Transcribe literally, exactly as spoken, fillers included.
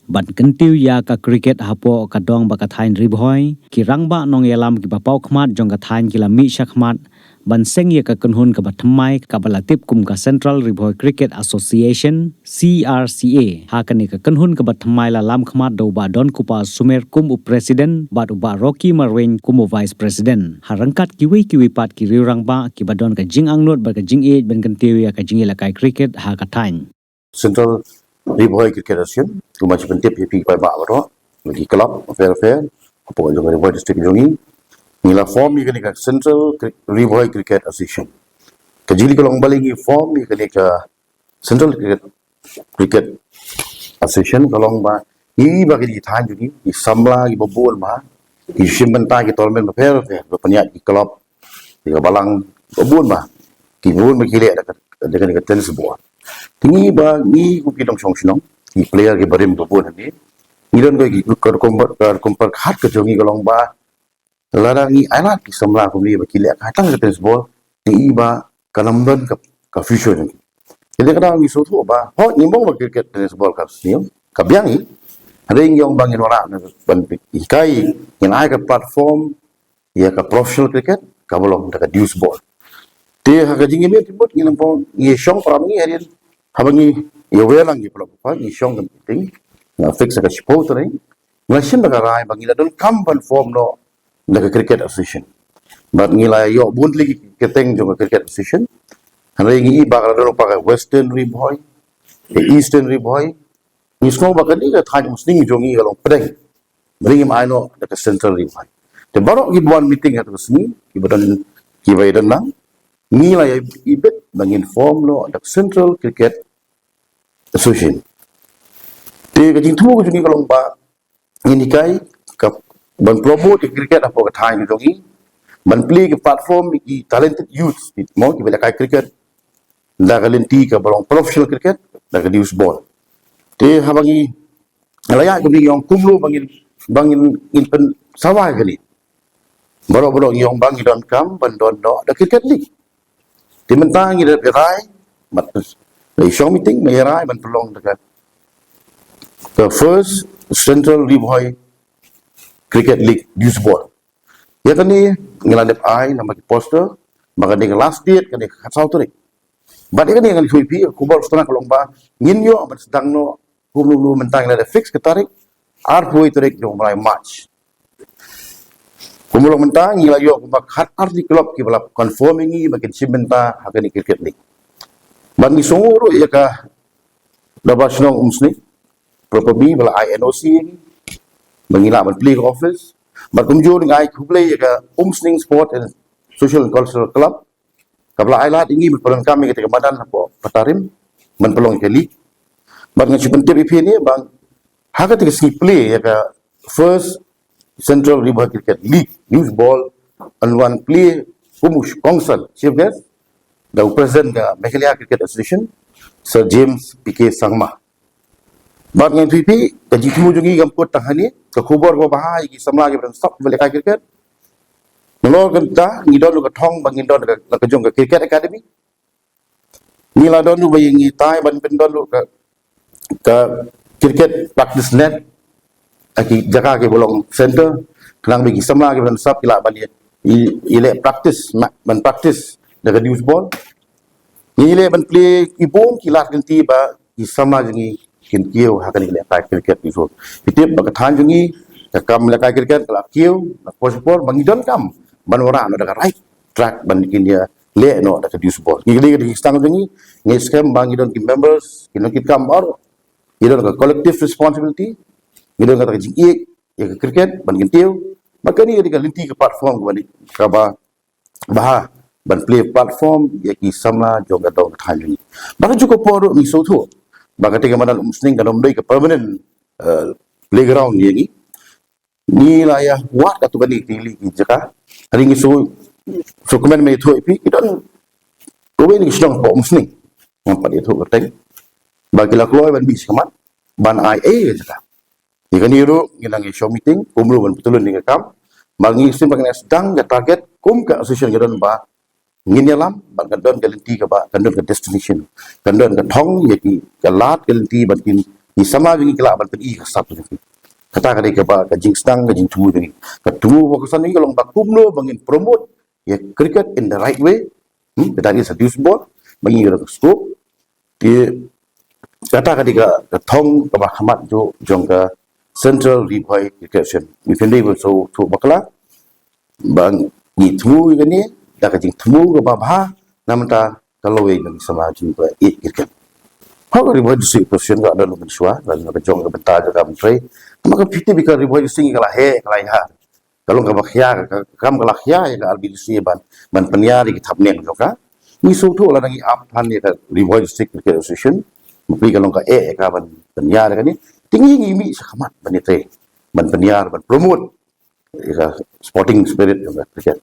Ban kyntiew ïa ka cricket hapoh ka dong bad ka thaiñ Ri Bhoi, ki rangbah nongïalam kiba paw khmat jong ka thaiñ ki la mih shakhmat ban seng ïa ka kynhun kaba thymmai kaba la tip kum ka Central Ri Bhoi Cricket Association, C R C A. Ha kane ka kynhun kaba thymmai la lam khmat da u Bah Donkupar Sumer kum u president bad u Bah Rocky Marwein kum u vice president. Ha ryngkat kiwei kiwei pat ki riew rangbah kiba don ka jingangnud bad ka jingïeit ban kyntiew ïa ka jingïalehkai cricket ha ka thaiñ. Central Ri Bhoi Cricket Association, kumba nga pyntip ïa phi paidbah baroh, lagi club, affair affair, hapoh jong ka Ri Bhoi District jong ngi. Ngi la form ïa kane ka Central Cri-, Ri Bhoi Cricket Association. Ka jingkylli ka long balei ngi form ïa kane ka Central Cricket, Cricket Association, ka long ba ngi ba ki thaiñ jong ngi, ki samla kiba bun ba ki shim bynta ki tournament affair affair, ba pynïaid ki club, ki balang, ba bun ba ki bun ba ki leh da ka, da ka, da ka tennis ball. Te ngi ba ngi kum ki nongshong shnong, ki player kiba rim ba bun hangne, ngi don ko ki, ka rukom, ka rukom pyrkhat ka jong ngi ka long ba lada ngi ailad ki samla kumne ba ki leh ka tang ka tennis ball, te i ba kan ym don ka, ka future jong ki. Te ka dei ka daw ngi sngewthuh ba hooid ngi mong ba cricket, tennis ball ka sniew, ka biang hi. Hynrei ngi ong ba ngin wanrah na ban hikai, ngin ai ka platform ïa ka professional cricket kaba long da ka deuce ball. Te ha ka jingim ïa ki mut ngi nang pong ngi shong para ngi hadien haba ngi ïa wer lang ngi pynlong ka, ngi shong ka meeting, nga fix ka shiphew tarik, nga shim da ka rai ba ngi la donkam ban form noh da ka cricket association. Bad ngi la ïoh bun tylli ki kyrteng jong ka cricket association. Hynrei ngi i ba ka la don pa ka Western Ri Bhoi, ka Eastern Ri Bhoi, ngi sngew ba kane ka thaiñ Umsning jong ngi ka long pdeng. Bad ngim ai noh da ka Central Ri Bhoi. Te baroh kiba wan meeting ha ka sngi, kiba don, kiba ïadon lang, ngi la ïa ibit ba ngin form noh da ka Central Cricket Association. Te ka jingthmu ka jong ngi ka long ba ngin hikai ka ban promote ïa ka cricket hapoh ka thaiñ ka jong ngi, ban plie ka platform ïa ki talented youth, mo, kiba lehkai cricket da ka lynti kaba long professional cricket, da ka deuce ball. Te haba ngi la ïaid kumne ngi ong kumno ba ngin, ba ngin, ngin pynsawa ïa kane. Baroh baroh ngi ong ba ngi donkam ban don noh da cricket league. Te mynta ngi la rai, bad la i shong meeting, la i rai ban pynlong da ka, ka first Central Ri Bhoi Cricket League deuce ball. Ïa kane ngi la dep ai namar ki poster, ba kane ka last date kane ka khatsaw tarik. Bad ïa kane ngan ïathuh ïa phi, ka khubor sdang ka long ba ngin ïoh ban sdang noh kumno kumno, mynta ngi la dep fix ka tarik, arphew tarik jong u bnai March. Kumba long mynta ngi la ïoh kumba khat arti club kiba la confirm ïa ngi ba kin shim bynta ha kane cricket league. Bad ngi sngewnguh ruh ïa ka Dorbar Shnong Umsning, proper bi ba la ai N O C ïa ngi ba ngi lah ban plie ka office. Bad kumjuh ngi ai khublei ïa ka Umsning Sport and Social and Cultural Club kaba la ai lad ïa ngi ban pyndonkam ïa kata ka madan hapoh Patarim ban pynlong ïa ka league. Bad nga shu pyntip ïa phi ne ba ha kata ka sngi plie ïa ka first Central Ri Bhoi Cricket League deuce ball, yn wan plie kum u kongsan, chief guest, da u president ka Meghalaya Cricket Association, Sir James P K Sangma. Bad ngan ïathuh ïa phi, ka jingthmu jong ngi kam kut tang hangne, ka khubor kaba bha ïa ki samla kiba don sap ba lehkai cricket. Nalor kata ngi don ka thong ba ngin don ka, ka jong ka cricket academy. Ngi la don ruh ba ïa ngi tai ban pyndon ruh ka, ka cricket practice net ha ki jaka kiba long center, khnang ba ki samla kiba don sap ki lah ban ïa, ïa, ïaleh practice, ma-, ban practice da ka deuce ball. Ngi leh ban plie ki bun ki lad lynti ba ki samla jong ngi kin kiew ha kane ka lehkai cricket deuce ball. Phi tip ba ka thaiñ jong ngi ka kam lehkai cricket ka la kiew na ka por sha ka por, ba ngi donkam ban wanrah noh da ka right track ban kin ïaleh noh da ka deuce ball. Ngi, ngi, ngi, ngi sdang jong ngi, ngi skhem ba ngi don ki members, ki nongkitkam baroh, ngi don ka collective responsibility, ngi don ka jingïeit ïa ka cricket ban kyntiew. Ba kane ka dei ka lynti, ka platform kaba, kaba bha ban plie platform ïa ki samla jong ka dong ka thaiñ jong ngi. Ba ka juh ka por ruh ngi sngewthuh ba kata ka madan Umsning kan ym dei ka permanent, eh, playground ïa ngi. Ngi la ïa wad katto katne tylli ki jaka. Hynrei ngi shu, shu kmen ban ïathuh ïa phi, ki don kawei na ki shnong hapoh Umsning, ngam pat ïathuh kyrteng, ba ki la kloi ban mih shakhmat ban ai ei ka jaka. Ïa kane ruh ngi nang ïa shong meeting kumno ban pyntylun ïa ka kam. Ba ngi sngewthuh ba ngi sdang ka target kum ka association ka don ba ngin ïalam ba kan don ka lynti kaba, kan don ka destination, kan don ka thong ïa ki, ka lad ka lynti ban kin Ngi samla jong ngi ki lah ban pyni ka sap jong ngi. Kata ka dei kaba ka jingsdang, ka jingthmu jong ngi. Ka thmu ba kongsan jong ngi ka long ba kumno ba ngin promote ïa cricket in the right way. Hmm? Ka dei sa dius ball ba ngi ïa ka scope. Te kata ka dei ka, ka thong kaba khmat jong, jong ka Central Ri Bhoi Cricket Association. Ngi pyndei ban sngewthuh bakla ba ngi thmu ïa kane da ka jingthmu kaba bha, namar ka lawei ngi samla jong ngi ba ïeit cricket. Ha ka Ri Bhoi District Association ka da long mynshuwa, la long ka jong ka bynta jong ka myntri. Namar ka phi tip ba ka Ri Bhoi District ka la heh, ka la ïa, ka long kaba khia, ka kam ka la khia ïa ka R B D C ban, ban pynïar ïa ki thapniang jong ka. Ngi sngewthuh lada ngi ap phan ïa ka Ri Bhoi District Cricket Association, bapli ka long ka eh ïa ka ban pynïar ïa kane. Te ngi, ngi mih shakhmat ban ïatrei, ban pynïar, ban promote ïa ka sporting spirit jong ka cricket.